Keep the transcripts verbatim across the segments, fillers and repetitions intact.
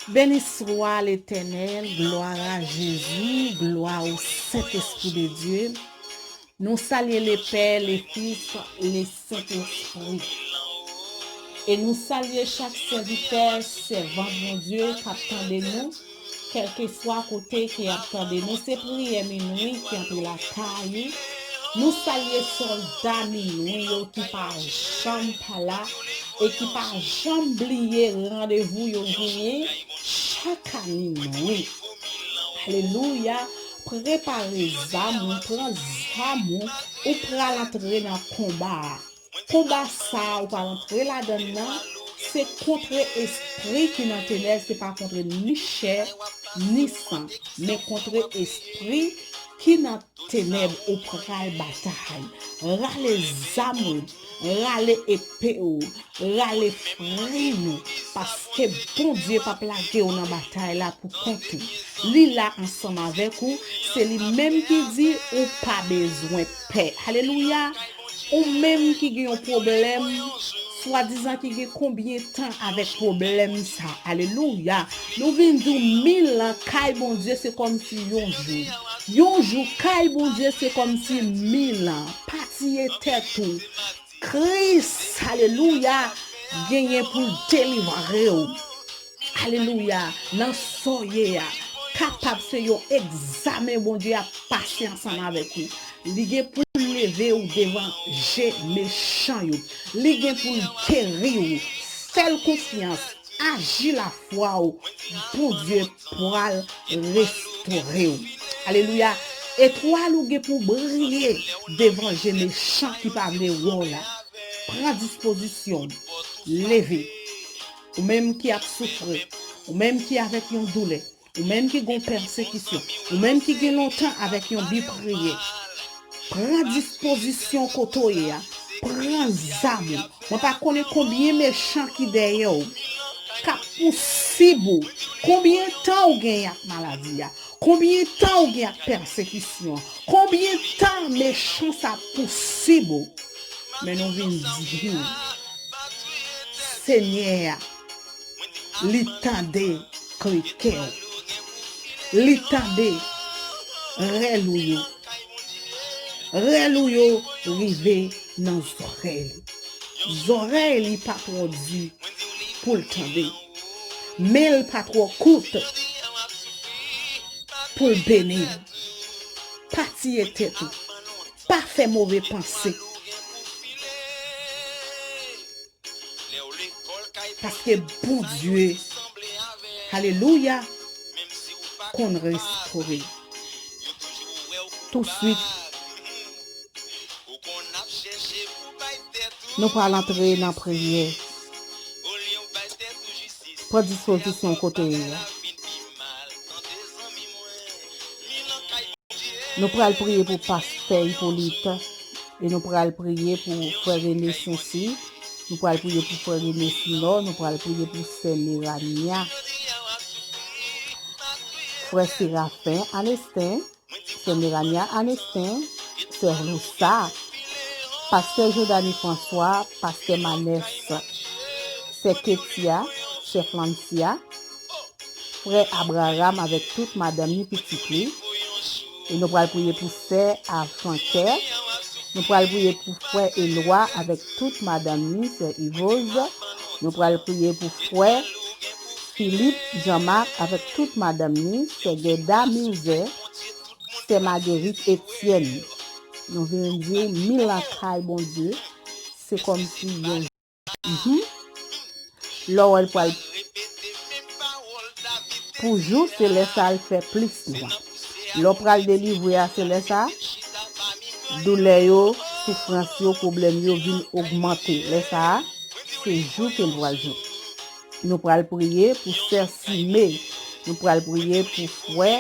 Béni soit l'Éternel, gloire à Jésus, gloire au Saint-Esprit de Dieu. Nou salye le Pè, le Fis, le Sentespri. E nou salye chak sèvitè, sèvant Bondye k ap tande nou, kèlkeswa kote ke y ap tande nou. Se priyè minwi ki antre lakay ou. Nou salye sòlda minwi yo ki pa janm pa la e ki pa janm bliye randevou yo genyen chak a minwi. Alelouya! Prepare zam ou, pran zam ou, ou pral antre nan konba a. Konba sa a ou pral antre ladan l nan, se kontre espri ki nan tenèb, se pa kontre ni chè, ni san, men kontre espri ki nan tenèb ou pral batay. Rale zam ou, rale epe ou, rale fren ou, paske Bondye p ap lage w nan batay la pou kont ou. Li la ansanm avèk ou, se li menm ki di ou pa bezwen pè. Alelouya! Ou menm ki gen yon pwoblèm, swadizan ki gen konbyen tan avèk pwoblèm sa. Alelouya! Nou vin di w mil an kay Bondye se kòmsi yon jou. Yon jou kay Bondye se kòmsi mil an. Pa tiye tèt ou. Kris, alelouya, genyen pou l delivre w. Alelouya, nan sa w ye a, kapab se yon egzamen Bondye ap pase ansanm avèk ou. Li gen pou l leve w devan je mechan yo. Li gen pou l geri w. Fè l konfyans, aji lafwa w, Bondye pral restore w. Alelouya. Etwal ou gen pou briye devan je mechan ki pa vle wè w la. Pran dispozisyon w. Leve. Ou menm ki ap soufri, ou menm ki avèk yon doulè, ou menm ki gon pèsekisyon, ou menm ki gen lontan avèk yon bi priyè, pran dispozisyon kote w ye a, pran zam ou. Mwen pa konnen konbyen mechan ki dèyè w, k ap pousib ou. Konbyen tan w genyen ak maladi a? Konbyen tan w gen ak pèsekisyon? Konbyen tan mechan sa ap pousib ou? Men nou vin di w, Senyè a, li tande kri kè w. Li tande rèl ou yo. Rèl ou yo rive nan zòrèy li. Zòrèy li pa twò di pou l tande. Men l pa twò kout pou l beni w. Pa tiye tèt ou. Pa fè move panse. Paske Bondye, alelouya, konn restore. Touswit, nou pral antre nan priyè. Pran dispozisyon kote w ye a. Nou pral priye pou pastè Ipolit. E nou pral priye pou frè Rene Sensi. Nou pral priye pou frè Rene Sinò. Nou pral priye pou sè Nerania. Frè Serafen Anesten. Sè Nerania Anesten. Sè Rosa. Pastè Jodani Franswa. Pastè Manès. Sè Ketia. Sè Flancia. Frè Abraham avèk tout madanm ni pitit li. E nou pral priye pou sè Afrankè. Nou pral priye pou frè Elwa avèk tout madanm ni, sè Ivoz. Nou pral priye pou frè Filip Janmak avèk tout madanm ni, sè Gèda Milzè, sè Magerit Etyèn. Nou vin di w mil an kay Bondye, se kòmsi yon Mhm. Lè w wè l pral pou jou, se lè sa a l fè plis nwa. Lè w pral delivre a, se lè sa a, doulè yo, soufrans yo, pwoblèm yo vin ogmante. Lè sa a, se jou ke l pral jou. Nou pral priye pou sè Sime. Nou pral priye pou frè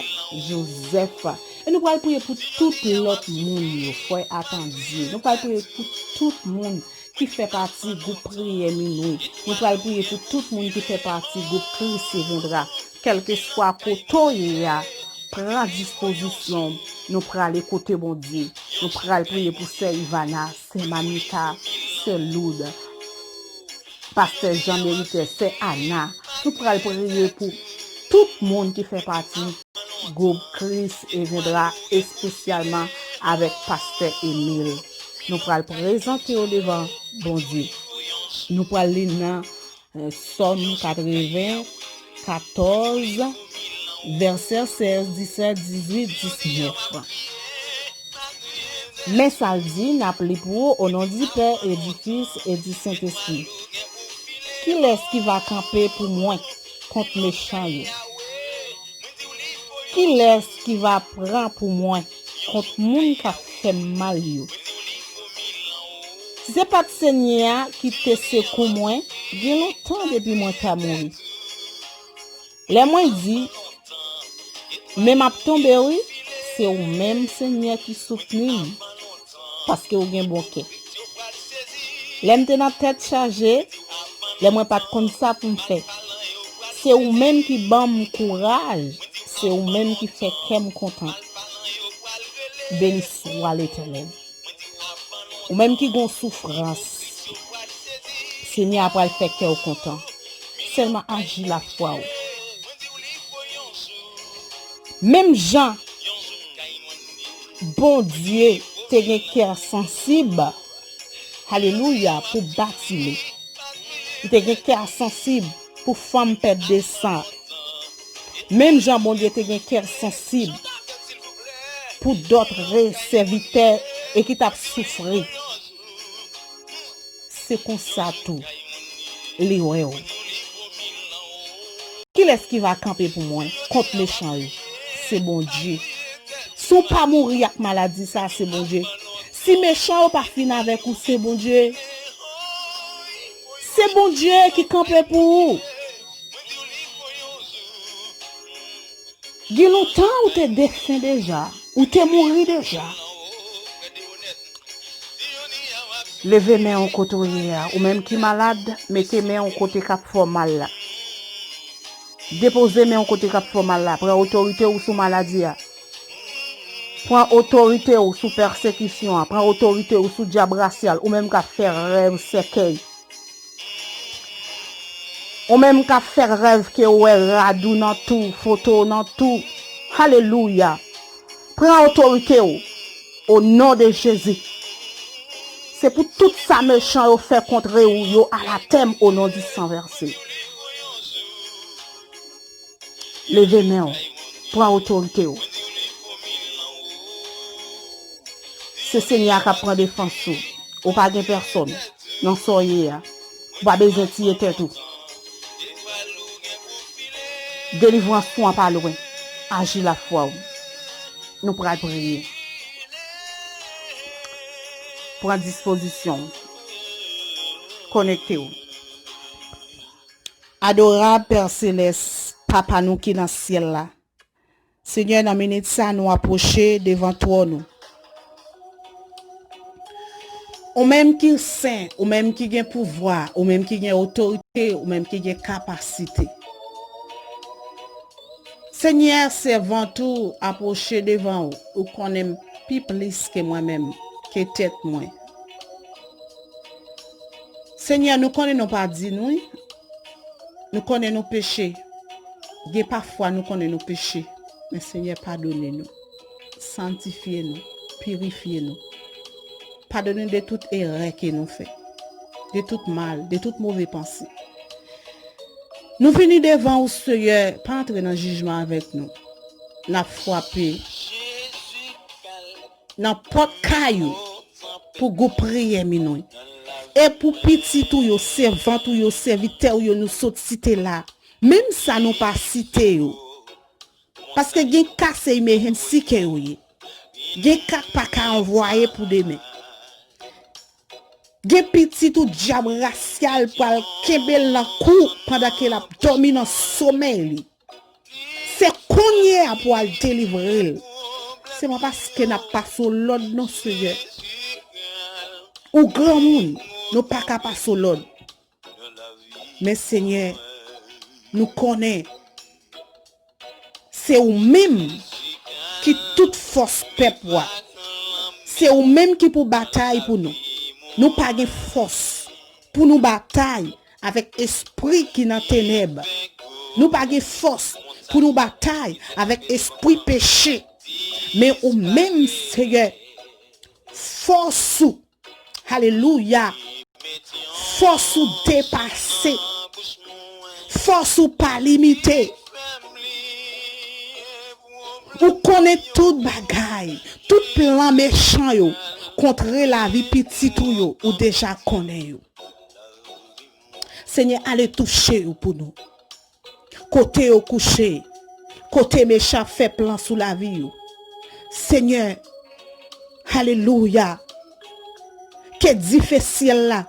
Jozèf. E nou pral priye pou tout lòt moun yo, frè Atandye. Nou pral priye pou tout moun ki fè pati gwoup priyè minwi. Nou pral priye pou tout moun ki fè pati gwoup Kris se vendra. Kèlkeswa kote w ye a, pran dispozisyon w. Nou prale kote Bondye. Nou pral priye pou sè Ivana, sè Mamita, sè Loud, pastè Jan Meritè, sè Ana. Nou pral priye pou tout moun ki fè pati gwoup Christ Reviendra, espesyalman avèk Pastè Emile. Nou pral prezante yo devan Bondye. Nou pral li nan, eh, Sòm katreven katòz, vèsè sèz, disèt, dizuit, diznèf. Men sa l di, n ap li pou ou, o non di Pè e di Fis e di Sentespri. Kilès ki va kanpe pou mwen kont mechan yo? Kilès ki va pran pou mwen kont moun k ap fè m mal yo? Si se pa t Senyè a ki te sekou mwen, gen lontan depi mwen ta mouri. Lè mwen di, men m ap tonbe wi, se ou menm, Senyè, ki soutni m, paske w gen bon kè. Lè m te nan tèt chaje, lè mwen pa t konn sa pou m fè, se ou menm ki ban m kouraj, se ou menm ki fè kè m kontan. Beni swa Letènèl. Ou menm ki gon soufrans, Senyè a pral fè kè w kontan. Sèlman aji lafwa w. Menm jan Bondye te gen kè sansib, alelouya, pou Batime. Li te gen kè sansib pou fanm pèt de san. Menm jan Bondye te gen kè sansib pou dòt re-, sèvitè e ki t ap soufri. Se konsa tou, li wè w. Kilès ki va kanpe pou mwen kont mechan yo? Se Bondye. Si w pa mouri ak maladi sa, se Bondye. Si mechan yo pa fin avèk ou, se Bondye. Se Bondye ki kanpe pou ou. Gen lontan ou te defen deja, ou te mouri deja. Leve men w kote w ye a. Ou menm ki malad, mete men w kote k ap fè w mal la. Depoze men w kote k ap fè w mal la. Pran otorite w sou maladi a. Pran otorite w sou pèsekisyon an. Pran otorite w sou dyab rasyal. Ou menm k ap fè rèv sèkèy. Ou menm k ap fè rèv ke w wè rad ou nan tou, foto w nan tou. Alelouya. Pran otorite w, o non de Jezi. Se pou tout sa mechan yo fè kontre ou, yo alatè m, o non di san vèse. Leve men w, pran otorite w. Se Senyè a k ap pran defans ou. Ou pa gen pèsòn nan sa w ye a. Ou pa bezwen tiye tèt ou. Delivrans ou an pa lwen. Aji lafwa w. Nou pral priye. Pran dispozisyon w. Konekte w. Adorab Pè Selès, Papa nou ki nan syèl la. Senyè, nan minit sa, nou apwoche devan twòn ou. Ou menm ki sen, ou menm ki gen pouvwa, ou menm ki gen otorite, ou menm ki gen kapasite. Senyè, sèvant ou apwoche devan ou, ou konnen m pi plis ke mwen menm, ke tèt mwen. Senyè, nou konnen nou pa di nou, wi. Nou konnen nou peche. Gen pafwa nou konnen nou peche. Men Senyè, padone nou. Santifye nou. Pirifye nou. Padone nou de tout erè ke nou fè. De tout mal, de tout move panse. Nou vini devan ou, Senyè, pa antre nan jijman avèk nou. N ap frape nan pòt kay ou pou gwoup priyè Minwi. E pou pitit ou yo, sèvant ou yo, sèvitè ou yo nou sot site la. Menm sa nou pa site yo. Paske gen ka se emergency ke yo ye. Gen ka k pa ka anvwaye pou demen. Gen pitit ou dyab rasyal pral kenbe l nan kou pandan ke l ap dòmi nan somèy li. Se kounye a pou al delivre l. Se pa paske n ap pase w lòd non, Senyè. Ou granmoun, nou pa ka pase w lòd. Men Senyè, nou konnen se ou menm ki tout fòs pèp ou a. Se ou menm ki pou batay pou nou. Nou pa gen fòs pou nou batay avèk espri ki nan tenèb. Nou pa gen fòs pou nou batay avèk espri peche. Men ou menm, Seyè, fòs ou, alelouya, fòs ou depase, fòs ou pa limite. Ou konnen tout bagay, tout plan mechan yo kontre lavi pitit ou yo, ou deja konnen yo. Senyè, ale touche yo pou nou. Kote yo kouche, kote mechan ap fè plan sou lavi yo. Senyè, alelouya, ke dife syèl la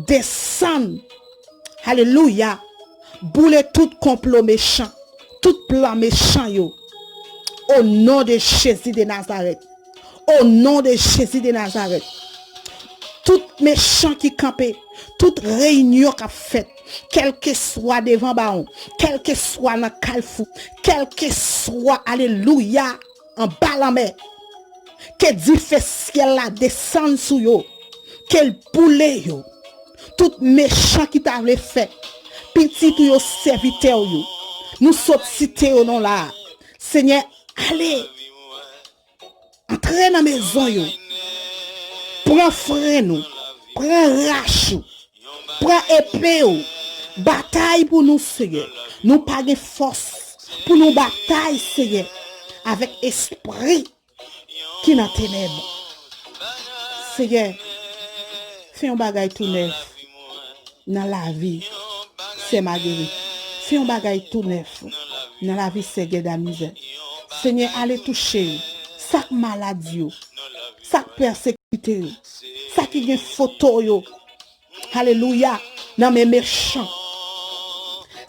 desann, alelouya, boule tout konplo mechan, tout plan mechan yo. O non de Jezi de Nazarèt. O non de Jezi de Nazarèt. Tout mechan ki kanpe, tout reyinyon k ap fèt, kèlkeswa devan bawon, kèlkeswa nan kalfou, kèlkeswa, alelouya, anba lanmè, ke dife syèl la desann sou yo, ke l boule yo. Tout mechan ki ta vle fè pitit ou yo, sèvitè w yo, nou sot site yo non la a. Senyè, ale, antre nan mezon yo. Pran frenn ou, pran rach ou, pran epe ou. Batay pou nou, Senyè. Nou pa gen fòs pou nou batay, Senyè, avèk espri ki nan tenèb. Senyè, fè yon bagay tou nèf nan lavi sè Magerit. Fè yon bagay tou nèf nan lavi sè Gèdamizè. Senyè, ale touche yo. Sa k malad yo, sa k pèsekite yo, sa ki gen foto yo, alelouya, nan men mechan,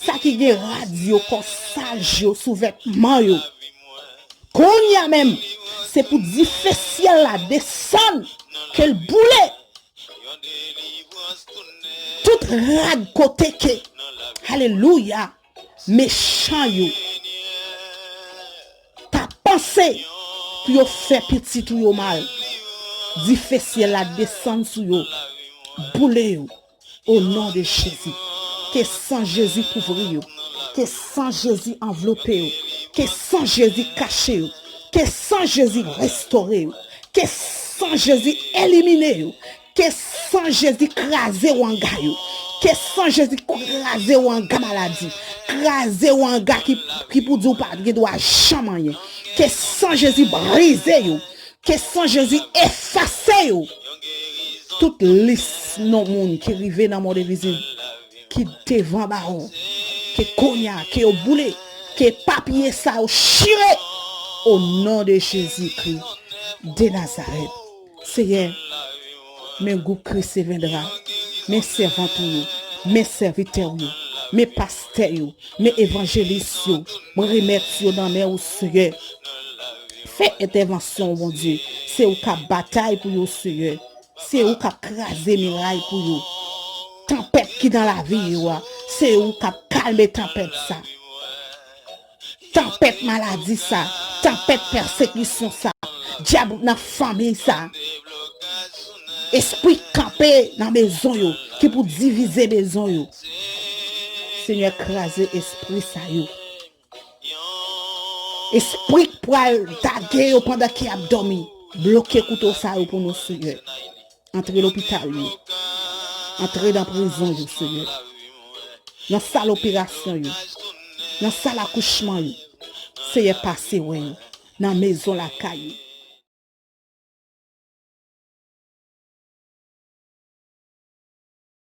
sa ki gen rad yo, kòsaj yo, sou vètman yo. Kounye a menm, se pou dife syèl la desann, ke l boule tout rad kote ke, alelouya, mechan yo ta panse pou yo fè pitit ou yo mal. Dife syèl la desann sou yo, boule yo. O non de Jezi, ke san Jezi kouvri yo, ke san Jezi anvlope yo, ke san Jezi kache yo, ke san Jezi restore yo, ke san Jezi elimine yo, ke san Jezi kraze wanga yo, ke san Jezi kraze wanga maladi, kraze wanga ki, ki pou di w pa gen dwa janm anyen, ke san Jezi brize yo, ke san Jezi efase yo. Tout lis non moun ki rive nan mond envizib, ki devan bawon, ke kounye a, ke yo boule, ke papye sa yo chire. O non de Jezikri de Nazarèt. Seyè, men gwoup Christ Reviendra, men sèvant ou yo, men sèvitè w yo, men pastè yo, men evanjelis yo, mwen remèt yo nan men ou, Seyè. Fè entèvansyon w, Bondye. Se ou k ap batay pou yo, Seyè. Se ou k ap kraze miray pou yo. Tanpèt ki nan lavi yo a, se ou k ap kalme tanpèt sa. Tanpèt maladi sa, tanpèt pèsekisyon sa, dyab nan fanmi sa, espri kanpe nan mezon yo, ki pou divize mezon yo. Senyè, kraze espri sa yo. Espri k pral dage yo pandan ke y ap dòmi, bloke kouto sa yo pou nou, Senyè. Antre lopital yo. Antre nan prizon yo, Senyè. Nan sal operasyon yo. Nan sal akouchman yo. Seyè, pase wè yo. Nan mezon lakay yo.